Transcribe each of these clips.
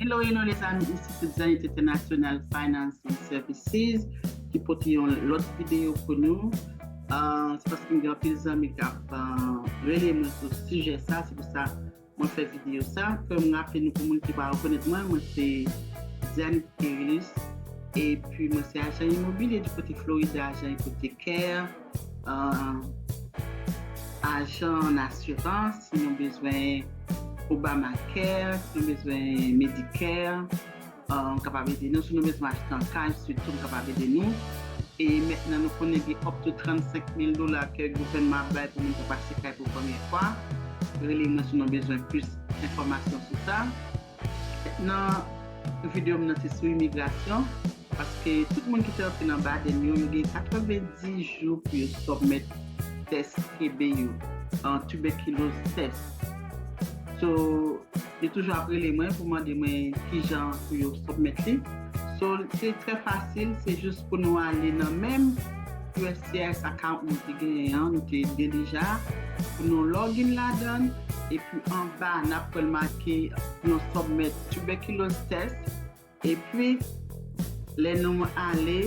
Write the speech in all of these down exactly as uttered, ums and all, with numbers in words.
Hello, hello, lezanmi, isi se Zenith International Financing Services ki pote yon lòt videyo pou nou. Ah, se paske m gen anpil zanmi k ap ah, rele mwen sou sijè sa, se pou sa mwen fè videyo sa. Fè m raple nou, pou moun ki pa rekonèt mwen, mwen se Zenith Kerilus. Epi mwen se ajan imobilye di kote Florida, ajan ipotèkè, ah, ajan an asirans, si nou bezwen Obamacare, si nou bezwen Medicare, ah, m kapab ede nou. Si nou bezwen achte an kay, sitou m kapab ede nou. E mentnan nou konnen gen up to trannsenk mil dola ke gouvènman ap bay pou moun k ap achte kay pou premye fwa. Rele mwen si nou bezwen plis enfòmasyon sou sa. Nan videyo m nan se sou imigrasyon, paske tout moun ki te rantre nan Biden yo, yo gen katrevenndis jou pou yo submit tès T B yo, an tuberculose test. So, yo toujou ap rele mwen pou mande mwen kijan pou yo submit li. So, se trè fasil, se jis pou nou ale nan menm U S C I S account nou te genyen an, nou te gen deja, pou nou login ladan, epi anba, n ap wè l make pou nou submit tuberculose test, epi lè nou ale,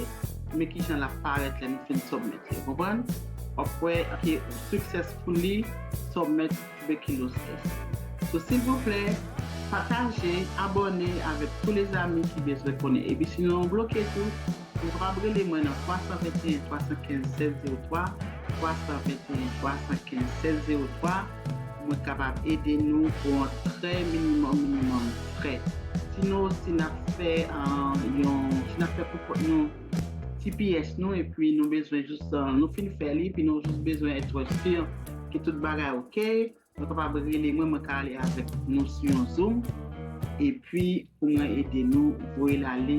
men kijan l ap parèt lè nou fin submit li, konprann? W ap wè ke successfully submit tuberculose test. So, silvouplè, pataje, abòne avèk tout lezanmi ki bezwen konnen. Epi sinon, w bloke tou, ou kapab rele mwen nan twa san venteyen, twa san kenz, sèz zewo twa, twa san venteyen, twa san kenz, sèz zewo twa. Mwen kapab ede nou pou yon trè minimòm, minimòm frè. Si nou, si n ap fè, ah, yon, si n ap fè pou kont nou, T P S nou, epi nou bezwen jis, ah, nou fin fè li, epi nou jis bezwen èt si ke tout bagay oke, nou kapab rele mwen, mwen ka ale avèk nou sou yon Zoom, epi pou mwen ede nou voye l ale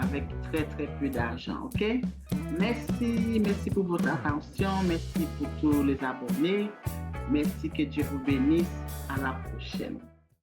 avèk trè, trè peu d'ajan, oke? Mèsi, mèsi pou vòt atansyon, mèsi pou tout lezabòne, mèsi, ke Dye vou benis, a la pwochèn.